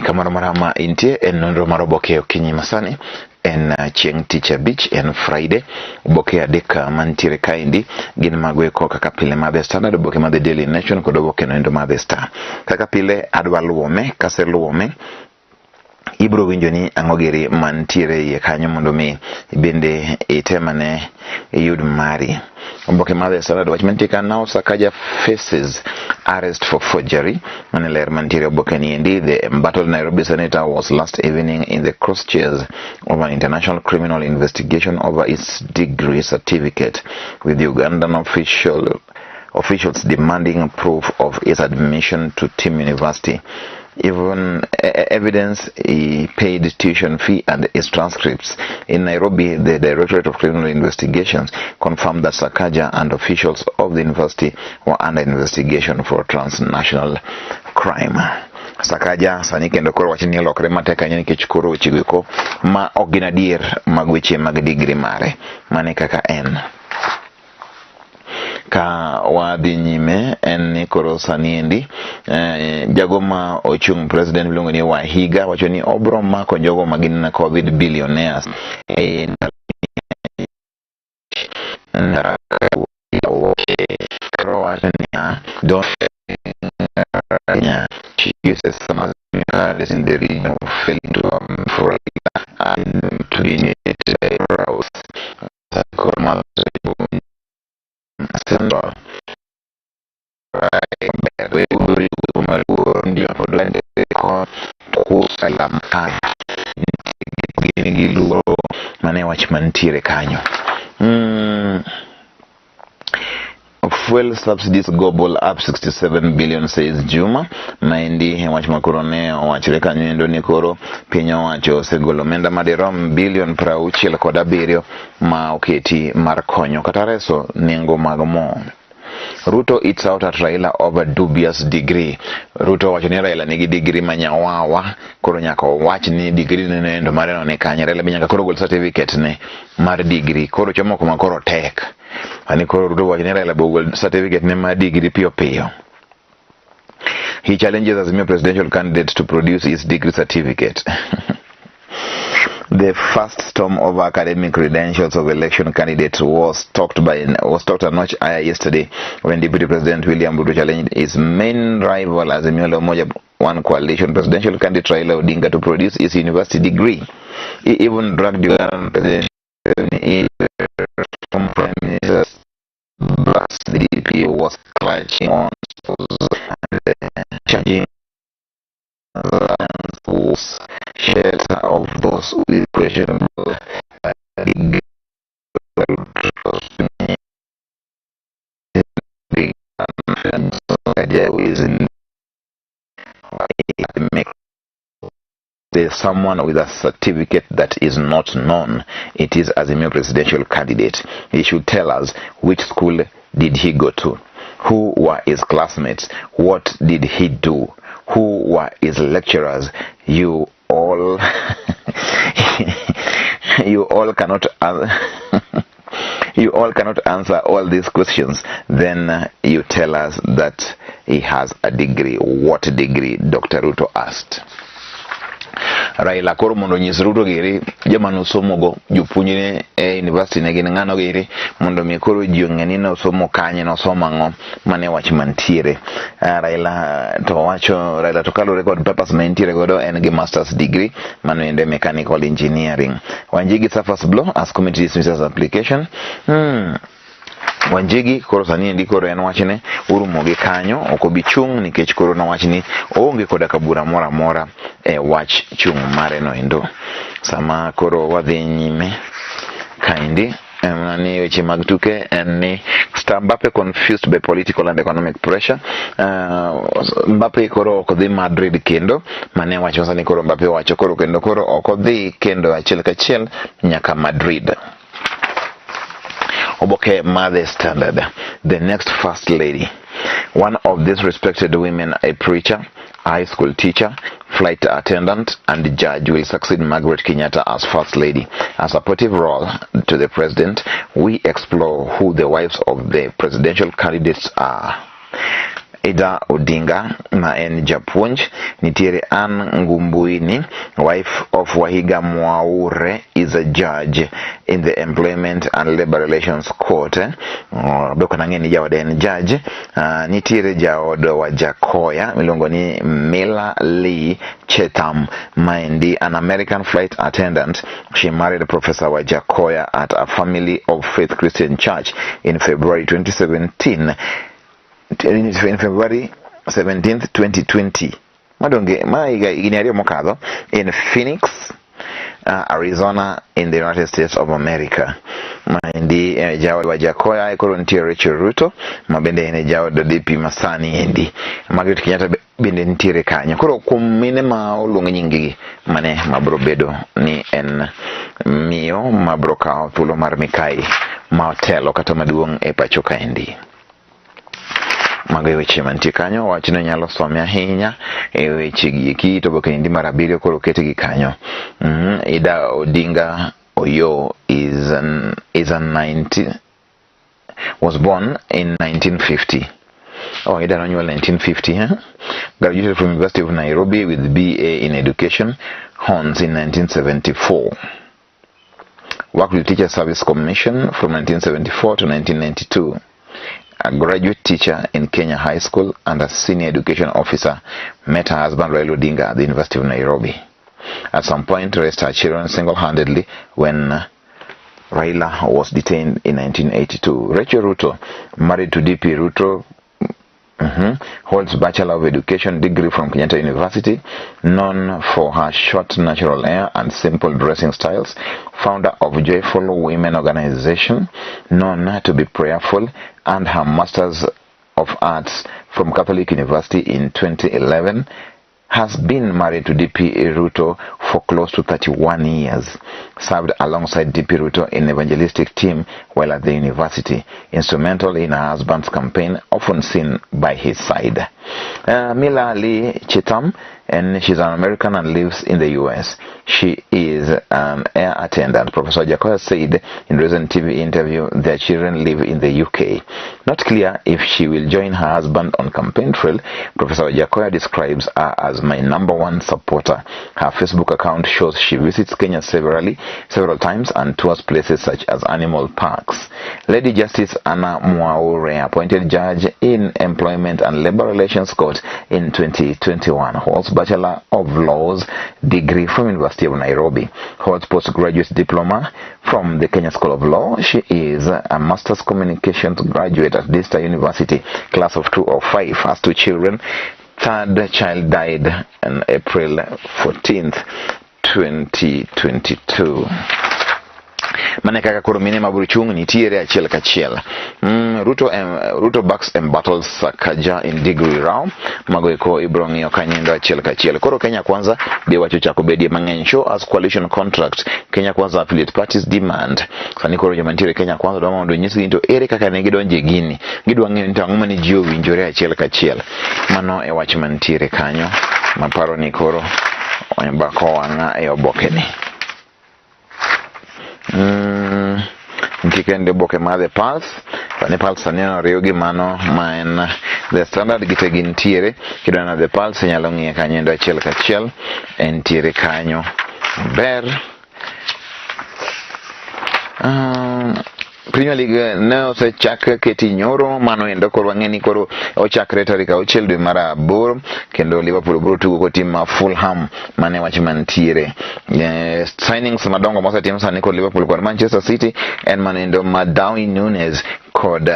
Kamoro amora ma intie en nonro mar oboke okinyi masani en chieng' tich abich en Friday. Oboke adek mantiere kaendi gin mago eko kaka pile mar The Standard, oboke mar The Daily Nation kod oboke noendo mar The Star. Kaka pile adwa luome, kaseluome ibro winjo ni ang'o giri mantiere iye kanyo mondo mi bende itemane iyud mari. Oboke mar The Standard wach mantie ka now Sakaja faces arrest for forgery. Mane ler mantiere oboke ni endi the embattled Nairobi senator was last evening in the crosshairs of an international criminal investigation over its degree certificate, with Ugandan officials demanding proof of his admission to Team University. Even evidence he paid tuition fee and his transcripts. In Nairobi, the Directorate of Criminal Investigations confirmed that Sakaja and officials of the university were under investigation for transnational crime. Sakaja sani kendo koro wach ni olokre matek ahinya nikech koro wechego eko ma ok gin adier mag weche mag degree mare. Mane kaka en. Ka wadhi nyime en ni koro sani endi jago ma ochung' president miluongo ni Wahiga wacho ni obro mako jogo ma gin COVID billionaires e koro wacho niya don't she uses some in the region of failing to for and to be rouse Central gin gi luoro mane wach mantiere kanyo. Fuel subsidies gobble up 67 billion, says Juma. Maendi wach ma koro ne owachre kanyo endo ni koro piny owacho osegolo omenda madirom bilion 67 ma oketi mar konyo kata reso nengo mag mo. Ruto eats out at Raila over dubious degree. Ruto owacho ni Raila nigi degree ma nyawawa, koro nyaka owach ni degree ne nendo mare no ni kanye. Raila be nyaka koro gol certificate ne mar degree. Koro chomo kuma koro tek. Ani koro Ruto wacho ni Raila be ogol certificate ne mar degree piyo piyo. He challenges Azimio presidential candidate to produce his degree certificate. The first storm over academic credentials of election candidates was talked a notch higher yesterday when Deputy President William Ruto challenged his main rival, Azimio la Umoja One coalition presidential candidate Raila Odinga, to produce his university degree. He even dragged Ugandan President former Prime Minister, but the DP was clutching on and charging was shelter of those with questionable degree. Make there's someone with a certificate that is not known. It is Azimio presidential candidate. He should tell us which school did he go to, who were his classmates, what did he do, who were his lecturers. You all cannot answer all these questions. Then you tell us that he has a degree. What degree? Dr. Ruto asked. Raila koro mondo onyis Ruto giri joma nosomogo, jopuonjne e university ne gin ng'ano giri, mondo mi koro ji ong'e ni nosomo kanye, nosomo ang'o. Mane wach mantiere. Raila to wacho, Raila to kaluwore kod papers ma entiere godo, en gi masters degree mano ende mechanical engineering. Wanjigi suffers blow as committee dismisses application. Wanjigi koro sani endi koro en wachne urumo gi kanyo, ok obi chung' nikech koro nowach ni oonge koda ka bura moro amora e wach chung' mare no endo. Sama koro wadhi nyime kaendi en ni weche mag tuke en ni Star Mbappe confused by political and economic pressure. Mbappe koro ok dhi Madrid kendo, mane wacho sani koro Mbappe owacho koro kendo koro ok odhi kendo achiel kachiel nyaka Madrid. Oboke mar The Standard, the next first lady. One of these respected women, a preacher, high school teacher, flight attendant, and judge, will succeed Margaret Kenyatta as first lady. A supportive role to the president, we explore who the wives of the presidential candidates are. Ida Odinga ma en japuonj, nitiere Ann Ngumbuini, wife of Wahiga Mwaure, is a judge in the Employment and Labor Relations Court. Oh, be ok nang'e ni jaode en judge. Nitiere jaod Wajakoya miluongo ni Mila Lee Cheatham, maendi an American flight attendant. She married Professor Wajakoya at a Family of Faith Christian Church in February 2017. In February 17th, 2020. Madonge, ma higa higni ariyo mokadho in Phoenix, Arizona in the United States of America. Maendi jaod Wajakoya. Koro nitie Rachel Ruto ma bende en jaod DP masani endi. Margaret Kenyatta bende nitiere kanyo. Koro kuom mine ma oluong nying-gi, mane mabro bedo ni en miyo mabro kawo thuolo mar Mikai ma otelo kata maduong' e pacho kaendi. Mago e weche mantie kanyo. Wachno nyalo some ahinya e weche gi eki to oboke endi mar abiriyo koro oketgi kanyo. Ida Odinga Oyo is a 19 was born in 1950. Oh, Ida nonyuol 1950, huh? Graduated from University of Nairobi with BA in Education, Hons in 1974. Worked with Teacher Service Commission from 1974 to 1992. A graduate teacher in Kenya High School and a senior education officer, met her husband Raila Odinga at the University of Nairobi. At some point, raised her children single-handedly when Raila was detained in 1982. Rachel Ruto, married to DP Ruto, holds Bachelor of Education degree from Kenyatta University, known for her short natural hair and simple dressing styles, founder of Joyful Women Organization, known to be prayerful, and her Masters of Arts from Catholic University in 2011, has been married to DP Ruto for close to 31 years, served alongside DP Ruto in evangelistic team while at the university, instrumental in her husband's campaign, often seen by his side. Mila Lee Cheatham, and she's an American and lives in the US. She is an air attendant. Professor Jakoya said in recent TV interview their children live in the UK. Not clear if she will join her husband on campaign trail. Professor Jakoya describes her as my number one supporter. Her Facebook account shows she visits Kenya several times and tours places such as animal parks. Lady Justice Anna Mwaure, appointed judge in Employment and Labor Relations Court in 2021, holds Bachelor of Laws degree from University of Nairobi, holds postgraduate diploma from the Kenya School of Law. She is a Master's Communications graduate at Daystar University, class of 2005, has two children. Third child died on April 14th, 2022. Mane kaka koro mine mabiro chung' nitiere achiel kachiel. Ruto backs embattled Sakaja in degree row. Mago eko ibiro ng'iyo kanyendo achiel kachiel. Koro Kenya Kwanza be wacho chako bedie mang'eny. Show us coalition contract. Kenya Kwanza affiliate parties demand. Sani koro joma nitiere Kenya Kwanza dwa mondo onyisgi ni to ere kaka ne gidonje gini. Gidwa ng'eyo ni to ang'o mane ji owinjore achiel kachiel. Mano e wach mantiere kanyo. Maparo ni koro bako wang'a e oboke ni. Nitie kendo oboke mar The Pulse. Sani Pulse sani oriw gi mano ma en The Standard, gite gintiere. Kidwa neno The Pulse inyalo ng'iye kanyo endo achiel kachiel. Entiere kanyo. Ber. Premier League ne osechak keti nyoro, mano endo koro wang'e ni koro ochakre tarik 6 dwe mar 8, kendo Liverpool biro tugo kod tim ma Fulham. Mane wach mantiere. Signings madongo mosetim sani kod Liverpool kod Manchester City en mano endo ma Darwin Nunez kod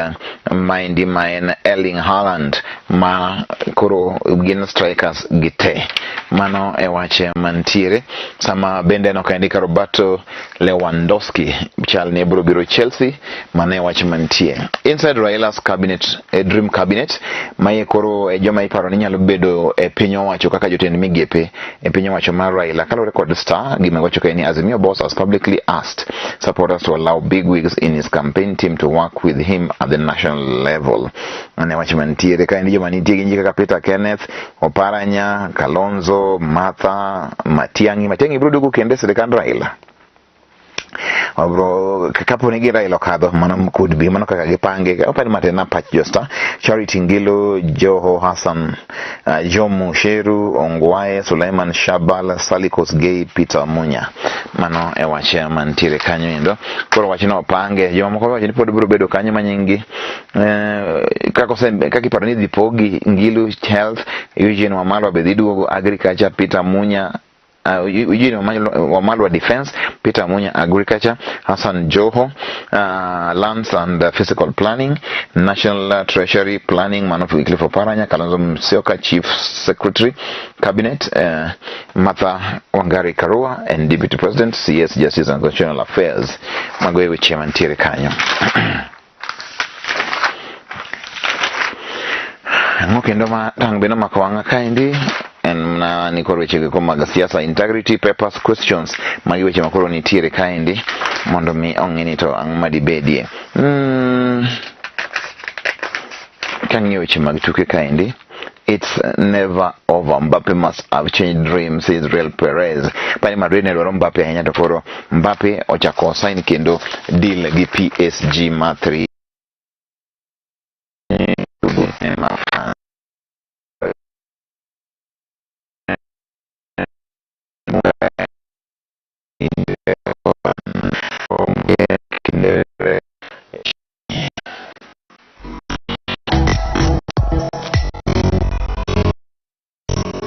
maendi ma en Erling Haaland, ma koro gin strikers gite. Mano e wach mantiere. Sama bende aneno kaendi ka Roberto Lewandowski chal ni biro biro Chelsea. Mano e wach mantie. Inside Raila's cabinet, e dream cabinet, ma koro e joma iparo ni nyalo bedo e piny owacho kaka jotend migepe e piny owacho mar Raila. Kaluwore kod Star, gima wacho kae ni Azimio boss has publicly asked supporters to allow bigwigs in his campaign team to work with him at the national level. Mano e wach mantiere. Kaendi joma nitie gin ji kaka Peter Kenneth, Oparanya, Kalonzo, Martha, Matiang'i. Matiang'i biro duogo kendo e sirikand Raila. Obro kapo ni gi Raila okadho mano could be mano kaka gipange opani matena pach josta Charity Ngilu, Joho Hassan, Jomo Sheru, Ongwae, Suleiman Shabal, Sally Kosgei, Peter Munya. Mano e wach mantiere kanyo endo. Koro wachno opange. Jomamoko wacho ni pod biro bedo kanyo manyinggi kaka kaka iparo ni idhi pogi Ngilu Health, Eugene Wamalwa be dhi duogo Agriculture, Peter Munya Eugene Wamalwa Defense, Peter Munya Agriculture, Hassan Joho Lands and Physical Planning, National Treasury Planning, mano Wycliffe Oparanya, Kalonzo Musyoka Chief Secretary, Cabinet, Martha Wangari Karua and Deputy President, CS Justice and Constitutional Affairs. Mago e weche mantiere kanyo. Ang'o kendo ma tang' be nomako wang'a kaendi en mana ni koro weche go mag siasa, integrity papers questions, magi weche ma koro nitiere kaendi mondo mi ong'i ni to ang'o madibedie. Kang'iyo weche mag tuke kaendi, it's never over, Mbappe must have changed dreams, Israel Perez. Pani Madrid ne dwaro Mbappe ahinya to koro Mbappe ochako sign kendo deal gi PSG ma 3